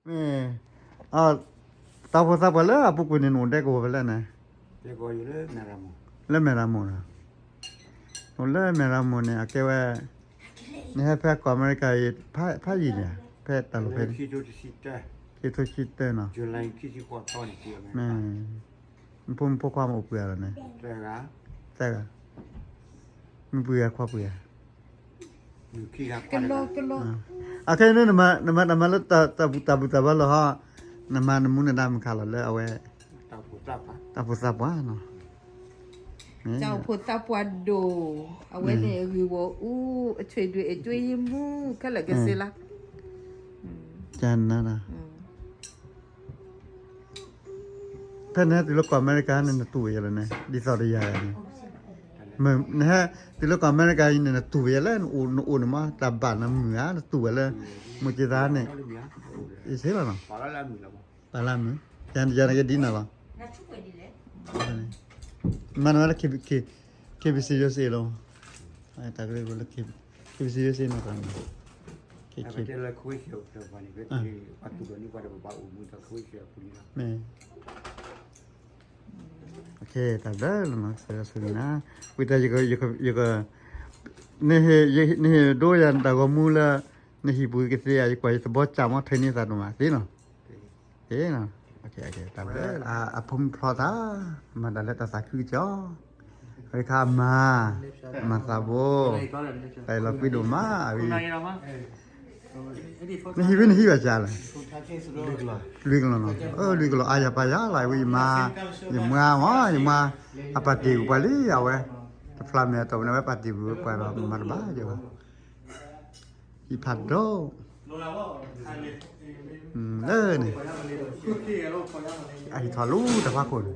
မ့ၢ်, တၢ်အိၣ်ဖှိၣ်သးပှၢ်လၢအပူၤကွံာ်န့ၣ် နအိၣ်ဒဲကဝီၤဖဲလဲၣ်န့ၣ်, လၢမဲၢ်ရမိၢ်, အိၣ်လၢမဲၢ်ရမိၢ်န့ၣ် အကဲဝဲ, နဟဲဖဲကီၢ်အမဲရကၤအံၤ ဖးယံာ်န့ၣ်, ဖဲတၢ်လီၢ်ဖဲန့ၣ်, ခံထိဆံတၢနီၤ, နဖိမုၣ်ဖိခွါမ့ၢ်အိၣ်ပှဲၤဂၤလီၤန့ၣ်, သၢဂၤ, မ့ၢ်ပှဲၤဂၤခွါပှဲၤဂၤ အခဲအံၤန့ၣ် နမၤတၢ်ဘူၣ်တၢ်ဘါလီၤဟီ, နမၤနမူနဒါမုၢ်ခါလီၤလၢအဝဲ, တၢ်အိၣ်ဖှိၣ်သးပှၢ်နီၤ, တၢ်အိၣ်ဖှိၣ်သးပှၢ်ဒိၣ်, အဝဲန့ၣ်ဂ့ၢ်ဝီၤအူ, အထွံၣ်ဒွဲၣ်အတွ့ယမူခဲလၢာ်ကစ့လါ, ကနၤ ဖဲနဟဲတုၤလၢကီၢ်အမဲရကၤန့ၣ် နတူၢ်ဝဲယဲလၢန့ၣ် ဒ်သိးတယၤန့ၣ်, နဟဲတုၤလၢကီၢ်အမဲရကၤအံၤန့ၣ် နတူၢ်ဝဲယဲလၢ နအိၣ်န့ၣ်မး တၢ်ဘၣ်နမုာ်ဧါ နတူၢ်ဝဲလၢ, မိၢ်က့သးန့ၣ်, ယဆ့လီၤနီၤ, ပာ်လၢမုာ်, ယၤန့ၣ်ကဲဒ်နၤလီၤ, မၤနဝဲလၢ KBC USA လီၤ, တၢ်ကရၢလၢ KBC USA နီၤ, မ့ၢ် တၢ်ဘျုးလီၤနီၤ, ဝံၤတၢ်, နဟ့ၣ်ဒိယၤနတၢ်ဂီၤမူလၢ, နဟံၣ်ပူၤကသ့ဧါ, ယကွၢ်ယသဘီစၢ်မး ထၢန့ၢ်သးဒိၣ်မးသ့နီၤ, တၢ်ဘျုး, အဖိမုၣ်ဖျီသး, မၤတၢ်လၢတၢ်သးခုကစီၣ်, ဝဲခါမၤ, မၤသးဘိ, တၢ်အံၤလီၤကွံဒိၣ်မး, နဟံၣ်ဝဲနဟံၣ်ဘၣ်စၢ်လဲၣ်, လွံၢ်ကလီၤနီၤ, လွံၢ်ကလီၤ အါယၤပာ်ယၤလီၤ, ဝဲယမါ, ယမါမး ယမါ, အပာ်တ့ၢ်ကွံာ်ပှၤလံ အဝဲ, တဖျါမဲာ်အတီၢ်ပူၤန့ၣ် အဝဲပာ်တ့ၢ်ကွံာ်ပှၤဒီး မၤတဘၣ်ယၤဘၣ်, ဟံၣ်ဖးဒိၣ်, လၢန့ၣ်, အဟံၣ်ထီၣ်လၢတၢ်ဖးခိၣ်န့ၣ်,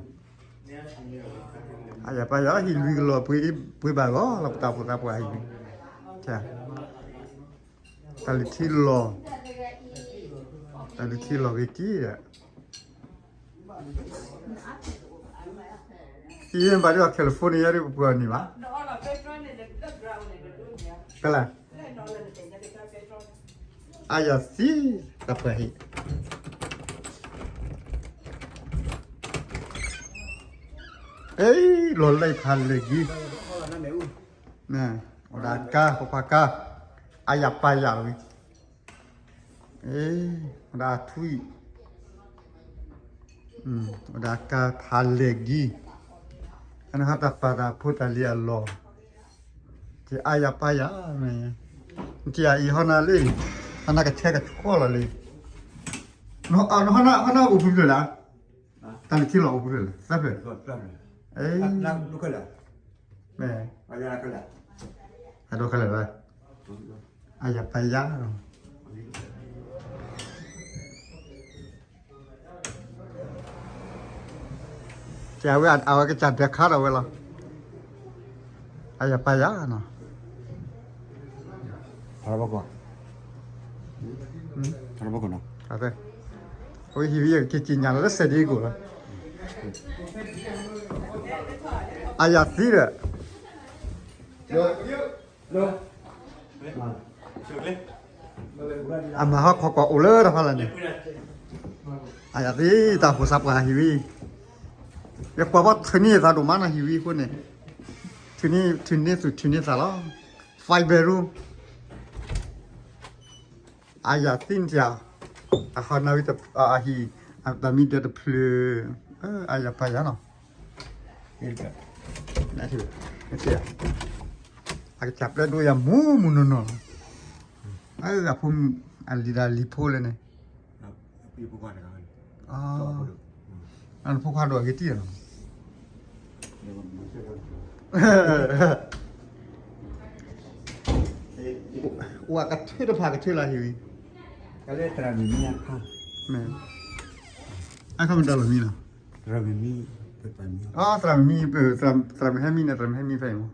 အါယၤပာ်ယၤ ဟံၣ်လွံၢ်ကလီၤ ပှ့ၤဘၣ်ဂီၤလီၤ ပတၢ်အိၣ်ဖှိၣ်သးပှၢ်အံၤ, တၢ်လုၢ်ထံလီၤ, တၢ်လုၢ်ထံလီၤဂ့ၤက့ၤဒီး, ယဘၣ်ဒ်အီၤ California ဒ်ပပှၤန့ၣ်ဘၣ်, ဖဲလဲၣ်, အါယၤသံ, တၢ်ပှၤဟံၣ်, အ့ လီၤလံဖးလဲၢ်ကံ, အိၣ်ဒီးအကါ ဖိခွါကါ, အါယၤပာ်ယၤလီၤ, အိၣ်ဒီးအထွံၣ်, အိၣ်ဒီးအကါဖးလဲၢ်ကံ, အန့ၣ်ဟီတၢ်ပာ်တၢ်ဖိတၢ်လံၤအလီၢ်, က့ၤအါယၤပာ်ယၤ, က့ၤအအံၤဟီနၤလံ, ဟီနၤကဆဲကဆှီလီၤလံ, ဟီနၤအိၣ်ဖျဲၣ်ဖျဲၣ်လဲၣ်, တၢ်လုၢ်ထံလီၤအိၣ်ဖျဲၣ်ဖျဲၣ်လဲၣ်, သၢဖျၢၣ်, မ့ၢ်, အဒိခဲလၢာ်လီၤ, အါယၤပာ်ယၤ, ကဲဝဲအဝဲကစၢ်ဒၢခါဒီးဝဲလီၤ, အါယၤပာ်ယၤနီၤ, ထီဘီကီၢ်, ထီဘီကီၢ်နီၤ, အဝဲဟံၣ်ဝဲယကက့ၤက့ၤညါလီၤလၢစဲးဒ့ကိၣ်လီၤ, အါယၤသံဒီး အမၤဟီၣ်ခိးကွၢ်အိၣ်လၢတၢ်ဖးလၢ်န့ၣ်, အယၤသ့ၣ်တၢ်အိၣ်ဖှိၣ်သးပှၢ်ဟံၣ်ဝံၤ, ယကွၢ်ဘၣ်ထုးန့ၢ်သးဒိၣ်မးနၤဟံၣ်ဝံၤအဃိန့ၣ်, ထုးန့ၢ်သူၣ်ထုးန့ၢ်သးလီၤ, five bedroom, အယၤသ့ၣ်န့ၣ်, အဟီၣ်နၢ်ဝံၤအဟံၣ်, တၢ်မံဒၢတဖျၢၣ်, အယၤပာ်ယၤနီၤ အကစၢ်ပျဲဒိယၤမူးမူးနီၢ်နီၢ်လီၤ, အဖိမုၣ်အလံၤဒၣ်လံၤဖိလဲၣ်န့ၣ်, အဖိခွါဒိၣ်အဂ့ၤတံၢ်လီၤ, အိၣ်အကထၢတဖၣ်ကထၢလီၤဟံၣ်ဝံၤ, အခီမ့ၢ်တၢ်လီၢ်မံလီၤ, သရၣ်မံမံ, သရၣ်မံဟဲမံန့ၣ် သရၣ်မံဟဲမံဖဲအံၤမး,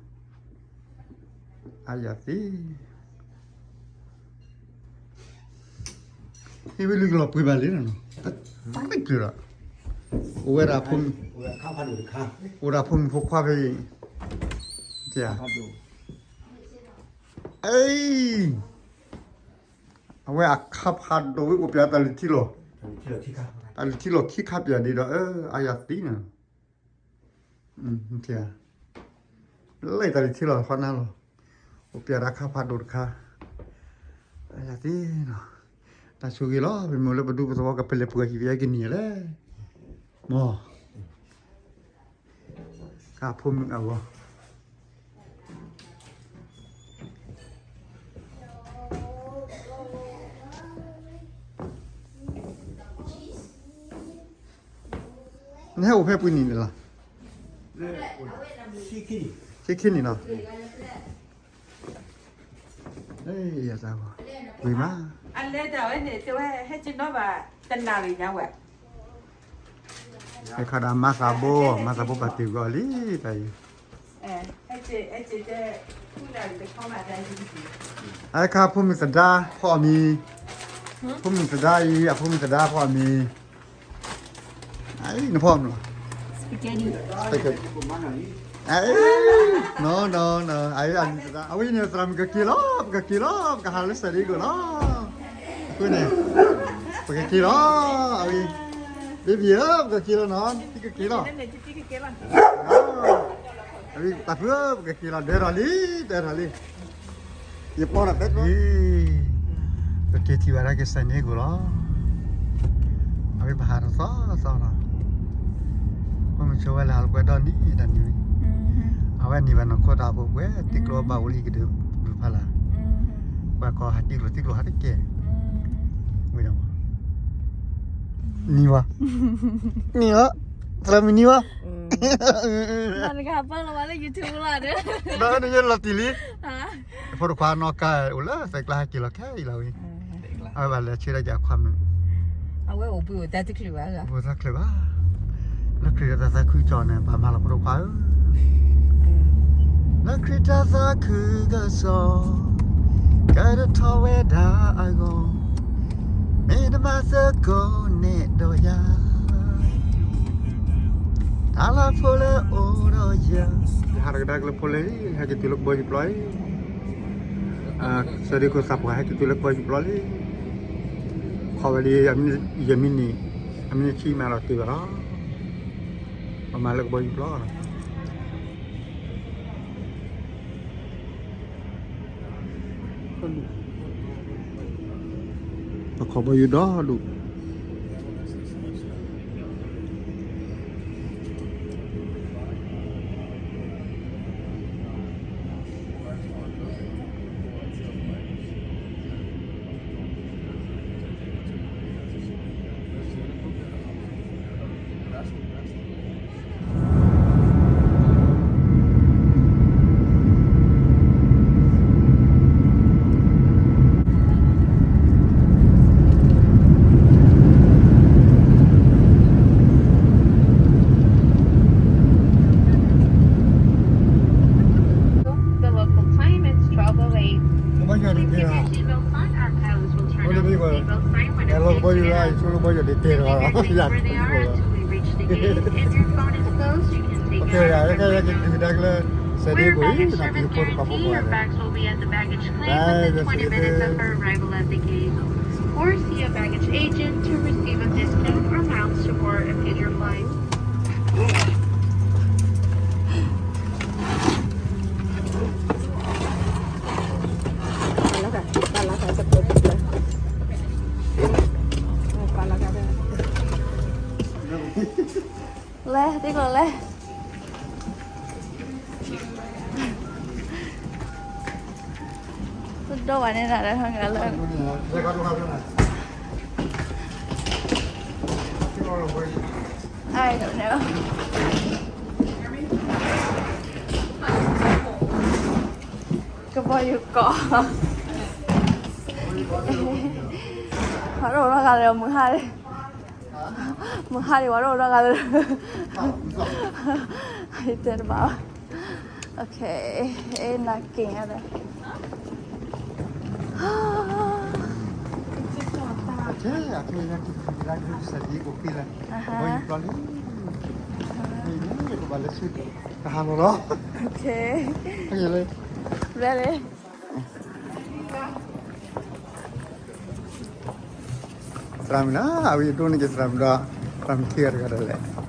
အယၤသ့ၣ် ဟံၣ်ဝံၤလွံၢ်ကလီၤပှ့ၤဘၣ်လံနီၤ, တၢ်တကျၢၤဒီး, အိၣ်ဝဲဒၣ်, အိၣ်ဒီးဖိမုၣ်ဖိခွါဖဲအံၤ, အံၤ, အဝဲအခါဖးဒိၣ်ဝဲအိၣ်ပျဲတၢ်လုၢ်ထံလီၤ တၢ်လုၢ်ထံလီၤခံခါပၠးဒ်ဒီး အၢ အါယၤသံနီၤ, လၢတၢ်လုၢ်ထံလီၤဃီနၤလီၤ, အိၣ်ပၠးတၢ်ခါဖးဒိၣ်တခါ, အါယၤသံနီၤ, တၢ်ဆိၣ်ဂ့ၤလီၤ, ပမ့ၢ်လၢပဒူပသဝီကပလဲၤပှၤဟံၣ်ပယဲကနံၤလဲၣ်, မ့ၢ် ကဖိမုၣ်အဂီၢ်, နဟဲအိၣ်ဖဲပှဲၤနံၣ်န့ၣ်လီၤ, ဆံခံနံၣ်လီၤ, ဝံၤမး, အလဲတၢ်ဝဲန့ၣ် တဲဝဲဟဲက့ၤနီၣ်ဘၣ် တနၣ်ရံၣ်ညါဝဲ ဟဲခါဒီးမၤသးဘိ, မၤသးဘိပာ်တ့ၢ်ဂီၤလံ, တၢ်အံၤ, ဟဲခါဖိမုၣ်သဒါဖီအီၣ်မံၤ, ဖိမုၣ်သဒါအံၤ အဖိမုၣ်သဒါဖီအီၣ်မံၤ, အံၤနဖီမံၤလီၤ, နီၢ်နီၢ်နီၢ်, အံၤအမံၤသဒါ, အဝဲန့ၣ်သရၣ်မုၣ်ကက့ၤလီၤ, ပကက့ၤလီၤ, ပကဟးလၢစဲးဒ့ကိၣ်လီၤ, အဃိန့ၣ်, ပကက့ၤလီၤ, အဝဲ, baby ဧၢ, ပကက့ၤလီၤနီၤ, ပကက့ၤလီၤ တၢ်ဖုဧၢ, ပကက့ၤလီၤ, ဒၢထီၣ်လံ, ဒၢထီၣ်လံ, ယပီၢ်ဒီးပဲ, ပက့ၤထံၣ်ဘၣ်ဒၣ်က့ၤစဲးန့ၣ်ကိၣ်လီၤ, အဝဲပဟးထီၣ်သီသီလီၤ, ပမုၢ်ဆိဝဲလၢဟးလီၤကွဲဒီနံၤဒီနံၤ, အဝဲန့ၢ်ဘၣ်နီၢ်ခိတၢ်အိၣ်ဖှိၣ်ပှဲၤ တံကျိဘၣ်အိၣ်လၢယကဒုးပှၤဖးလၢ်, ပှၤကီၢ်ဟးတံကျိတံကျိဟးတကဲ, ဝဲဒၣ်, နံၤဝဲ, နံၤဝဲ, သရၣ်မုၣ်နံၤဝဲ နတဂၤပာ်လီၤဝဲလၢ YouTube လီၤဒီး, ဒီးနယဲလီၤတံၢ်လံ, ဖိတခွါနီၢ်ကါအိၣ်လၢသဲးကျါဟဲက့ၤလီၤခဲအံၤလီၤဝံၤ, အဝဲဘၣ်လဲၤဆၢဒၣ်က့ၤအခွါမုၣ်, အဝဲအိၣ်ဘှံးအိၣ်သါတချုးဘၣ်, အိၣ်ဘှံးအိၣ်သါတချုးဘၣ်, လၢခရံာ်တၢ်သးခုကစီၣ်န့ၣ် ပာ်မၤလီၤဖိတခွါဧၢ, လၢခရံာ်တၢ်သးခုကစီၣ် ကဲထီၣ်ဝဲဒၣ်အဂီၢ်, မ့ၢ်တမၤသကိးန့ၣ်ဒီးယၤ, တၢ်လၢဖိလၢအိၣ်ဒီးယၤ, ယဟးတကဒါက့ၤလၢဖိလံ, ဟဲက့ၤတုၤလၢကဘီယူၤပျီလံ, စဲးဒ့ကိၣ်သးပှၢ်ဟဲက့ၤတုၤလၢကဘီယူၤပျီလံ, ခီဝဲလံ, ယမံးနံး, အမံးနံးဆံမးလီၤတ့ၢ်ဘၣ်လီၤ, ပမၤလၢကဘီယူၤပျီလီၤ. ပခီဘီယူၤဒီဒူၣ်. The local time is twelve oh eight. Please keep your seatbelt on. Our pilots will turn on the seatbelt sign when it reaches the ground. Please leave your things where they are until we reach the gate. If your phone is closed, you can take it out at the window. For your baggage service guarantee, your bags will be at the baggage claim within twenty minutes of our arrival at the gate. Or see a baggage agent to receive a discount or miles to board a future flight. လဲၤ သံကွၢ်လဲၤ တဒိးဘၣ်န့ၣ်ဒီး ဟဲလၢ I don't know. ကဘီယူၤကီၢ် ဟးထီၣ်လီၤဂာ်လၢမုၢ်ဟါ မုၢ်ဟါဒံးဝဲဒၣ်ဒီးဂၤလၢ တဲတဘၣ်ဘၣ်. Okay, အဲ နာ်က့ၤဒီး Okay, okay, ယကစဲးဒ့ကိၣ်ဖံလၢ ဘီယူၤပျီလံ ကဘၣ်လၢဆူ ကဟးလီၤလီၤ Okay, လၢ လၢလၢ Ready? သရၣ်မုၣ်နီၤ, အဝဲယဒိးန့ၢ်က့ၤသရၣ်မုၣ်ဒီး သရၣ်မုၣ်ခံဂၤတဂၤဒီးလဲၣ်.